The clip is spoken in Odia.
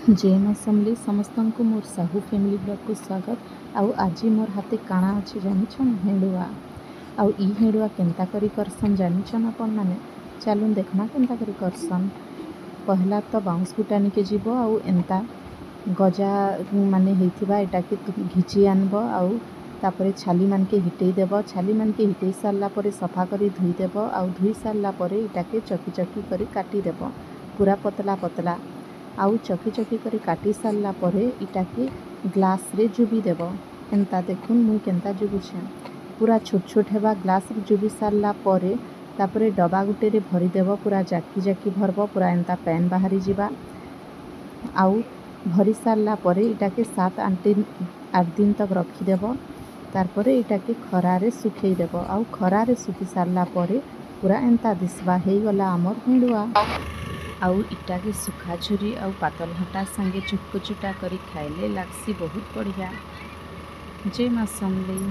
ଜୟ ମା ସମଲେଇ। ସମସ୍ତଙ୍କୁ ମୋର୍ ସାହୁ ଫ୍ୟାମିଲି ବ୍ଲଗ୍କୁ ସ୍ୱାଗତ। ଆଉ ଆଜି ମୋର୍ ହାତେ କାଣା ଅଛି ଜାନିଛନ୍? ହେଣ୍ଡୁଆ। ଆଉ ଇ ହେଣ୍ଡୁଆ କେନ୍ତା କରି କରସନ୍ ଜାନିଛନ୍ ଆପଣମାନେ? ଚାଲୁନ୍ ଦେଖମା କେନ୍ତା କରି କରସନ୍। ପହଲା ତ ବାଉଁଶ ବୁଟା ନିକେ ଯିବ ଆଉ ଏନ୍ତା ଗଜା ମାନେ ହେଇଥିବା ଏଟାକେ ଘିଚି ଆନବ ଆଉ ତାପରେ ଛାଲି ମାନକେ ହିଟେଇ ଦେବ। ଛାଲି ମାନକେ ହିଟେଇ ସାରିଲା ପରେ ସଫା କରି ଧୋଇଦେବ ଆଉ ଧୋଇ ସାରିଲା ପରେ ଏଟାକେ ଚକି ଚକି କରି କାଟିଦେବ, ପୁରା ପତଲା ପତଲା। ଆଉ ଚକି ଚକି କରି କାଟି ସାରିଲା ପରେ ଇଟାକେ ଗ୍ଲାସ୍ରେ ଜୁବି ଦେବ। ଏନ୍ତା ଦେଖୁନ୍, ମୁଇଁ କେନ୍ତା ଜୁବୁଛେଁ। ପୁରା ଛୋଟ ଛୋଟ ହେବା। ଗ୍ଲାସ୍ରେ ଜୁବି ସାରିଲା ପରେ ତାପରେ ଡବା ଗୁଟେରେ ଭରିଦେବ। ପୁରା ଜାକି ଜାକି ଭରବ, ପୁରା ଏନ୍ତା ପାଏନ୍ ବାହାରି ଯିବା। ଆଉ ଭରି ସାରିଲା ପରେ ଇଟାକେ 7-8 ଦିନ, 8 ଦିନ ତକ୍ ରଖିଦେବ। ତାରପରେ ଏଇଟାକେ ଖରାରେ ଶୁଖେଇ ଦେବ। ଆଉ ଖରାରେ ଶୁଖି ସାରିଲା ପରେ ପୁରା ଏନ୍ତା ଦିଶବା। ହେଇଗଲା ଆମର୍ ହେଣ୍ଡୁଆ। ଆଉ ଇଟାକେ ଶୁଖା ଝୁରି ଆଉ ପାତଲ ଘଣ୍ଟା ସାଙ୍ଗେ ଚୁଟକୁ ଚୁଟା କରି ଖାଇଲେ ଲାଗ୍ସି ବହୁତ ବଢ଼ିଆ। ଜୟ ମା ସମଲେଇ।